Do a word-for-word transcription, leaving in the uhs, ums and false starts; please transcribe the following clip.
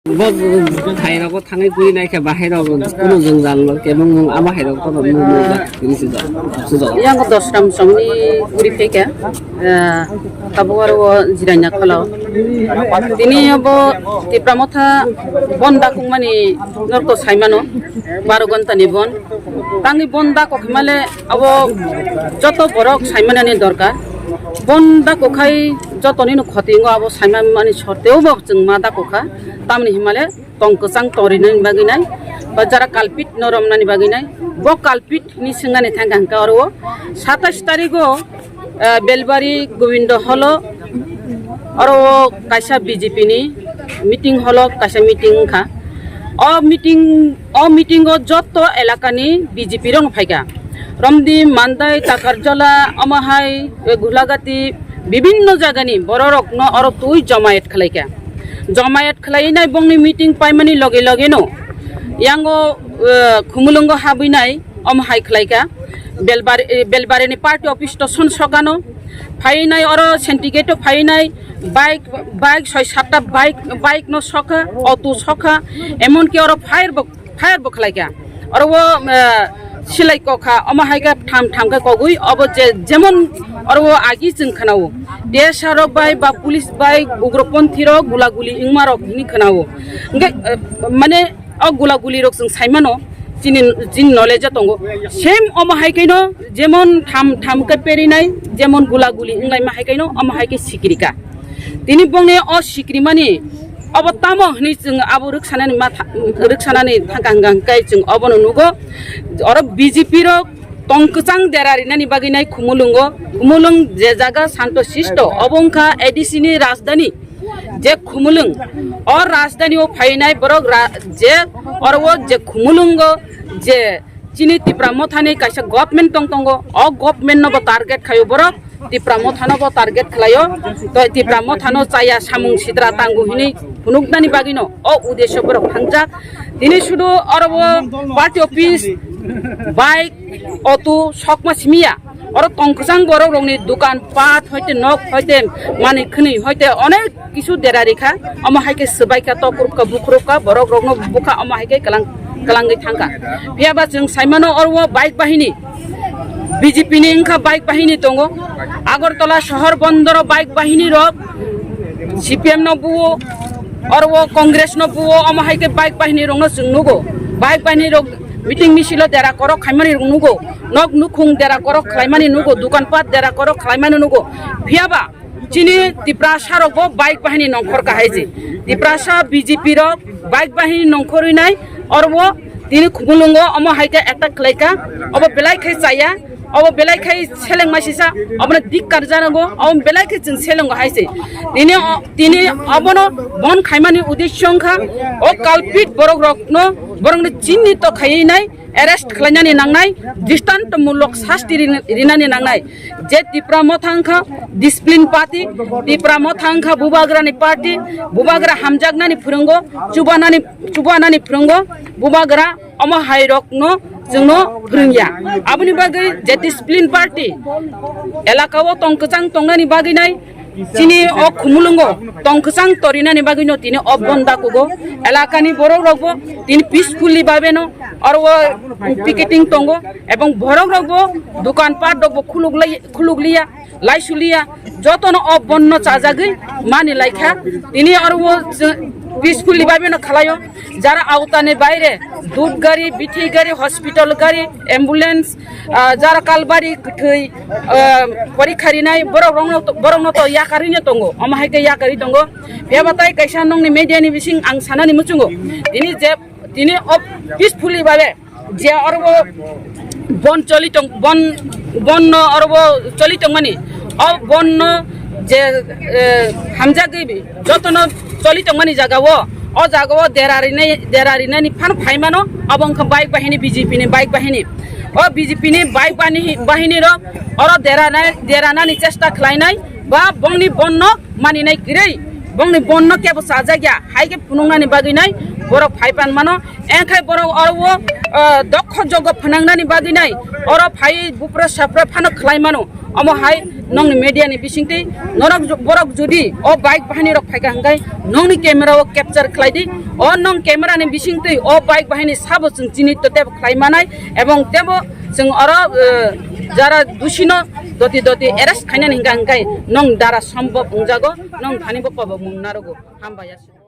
Bo thairok bo thangwi puri naikha, bahai rok kunu jwngjal no kebo wng, abo hai rok to nung nung jak tini sujak sujak. Yang dos ram songni puri phaikha, eh, tabuk aro o jiranya kholo. Tini abo Tipra Motha bon dakung mani norko saimano, baro gonta ni bon. Tangni bon dakok himale abo joto borok saimanani dorkar. Bon dakok khai joto nino khoti ngo abo saimanmani sorteo bo chwng ma dakok kha. Tamni himale tong kwchang torinani bagwi nai, ba jara kalpit no romnani bagwi nai, bo kalpit ni swngnani thangkha hwnkhe oro o satais tarigo, eh, Belbari Gobindo holo, oro o kaisa B J P ni meeting holo kaisa meeting wngkha. O meeting, o meeting o joto elakani B J P rok no phaikha. Romdi, Mandai, Takarjala, omo hai, eh, Gulagati, bibinno jagani bororokno oro twi jomayet khlaikha. Jomayet khlainai bongni meeting paimani loge loge no yango, eh, Khumulwngo habwinai omo hai khlaikha. Belbari, eh, Belbarini party office to son sokano phainai, oro Sentigate to phainai bike, bike soi satta bike, bike no sokha, auto sokha, emonki oro fire bo fire bo khlaikha. Oro o, eh, silai kokha, omo hai khe tham tham khe kogwi, obo je jemon oro o agi chwng khwnao. T S R rok bai ba police bai ugroponthi rok gula guli wngma rok hini khwnao. Hwnkhe, eh, mane o gula guli rok chwng saimano, chini, chini knowledge o tongo. Same omo hai khe no jemon tham tham khe perinai, jemon gula guli wnglaima hai khe no omo hai khe sikrika. Tini bongni o sikrimani obo tamo hwnwi chwng abo rwksanani matha, rwksanani thangka hwnkha hwnkhe chwng obono nugo. Oro B J P rok tong kwchang dera rinani bagwi nai Khumulwngo. Khumulwng je jaga santo sisto, obo wngkha A D C ni rajdhani je Khumulwng. O rajdhani o phainai borok ra-, je oro o je Khumulwngo je chini Tipra Mothani kaisa government tong tongo, o government no bo target khaio borok, Tipra Mothano bo target khlaio. To Tipra Mothano chaya samung sitra tango hinwi phunuknani bagwino o uddesho borok thangjak. Tini sudu oro bo party office, bike, auto sokma simiya. Oro tong kwchang borok rokni dukan pat hoite nok hoite manwi khwnwi hoite onek kisu dera rikha, omo hai khe swbai kha, tokruk kha, bukruk kha, borok rokno bukha, omo hai khe kwlang, kwlangwi thangkha. Phiya ba chwng saimano oro o bike bahini, B J P ni wngkha bike bahini tongo, Agartala sohor bondoro bike bahini rok, C P M no buo, oro o Congress no buo, omo hai khe bike bahini rokno chwng nugo, bike bahini rok meeting misil o dera korok khaimani rok nugo, nok nukhung dera korok khlaimani nugo, dukan pat dera korok khlaimani nugo, phiya ba chini Tiprasa rok bo bike bahini nongkhor kahai se. Tiprasa B J P rok bike bahini nongkhorwi nai oro bo tini Khumulwngo omo hai khe attack khlai kha. Obo belai khai chaya, obo belai khai seleng masisa, obono dik karjanago, obo belai khai chwng selengo hai se. Tini o, tini obono bon khaimani uddesho wngkha o culprit borok rokno, borokno chinni to khaiwi nai, arrest khlainani nangnai, dristonto mulok sasti rin-, rinani nangnai. Je Tipra Motha wngkha discipline party, Tipra Motha wngkha bubagrani party, bubagra hamjaknani phwrwngo, chubanani, chubanani phwrwngo, bubagra omo hai rokno chwngno phwrwngya. Aboni bagwi je discipline party elakao tong kwchang tongnani bagwi nai, chini o Khumulwngo tong kwchang torinani bagwino tini o bon dakugo. Elakani borok rokbo tini peacefully babeno oro o picketing tongo, ebong borok rokbo dukan pat rokbo khuluk lai, khuluk liya, lai suliya, jotono o bonno chajagwi mani laikha. Tini oro o peacefully babeno khalaio, jara aotani baire dud gari, bithi gari, hospital gari, ambulance, ah, jara kalbari kwthwi, ah, porikha rinai, borok rokno, borokno to yakarwi no tongo, omo hai khe yakarwi tongo. Phiya ba tai kaisa nongni media ni bising ang sanani muchungo, tini je, tini o peacefully babe je oro bo bon choli tong, bon, bon no oro bo choli tongmani, o bon no je, eh, hamjagwi jotono choli tongmani jaga o, o jaga o dera rinai, dera rinani phan phaimano, abo wngkha bike bahini, B J P ni bike bahini. O B J P ni bike bahini, bahini rok oro dera nai, dera nani chesta khlai nai, ba bongni bon no mani nai kwrwi, bongni bon no kebo chajak ya, hai khe phunuknani bagwi nai borok phai pan mano, engkhai borok oro o, o, dokho jogo phwnangnani bagwi nai oro phai bupra sapra phano khlai mano. Omo hai Nongni media ni bisingtwi norok ju-, borok jodi o bike bahini rok phaikha hwnkhe nongni camera o capture khlai di. O nong camera ni bisingtwi o bike bahini sabo chwng chini to tebo khlai manai ebong tebo chwng oro, eh, jara dusino doti doti arrest khainani hwnkha hwnkhe nong dara sombok wngjago, nong thani bo kobok mung narogo. Hambai aswk.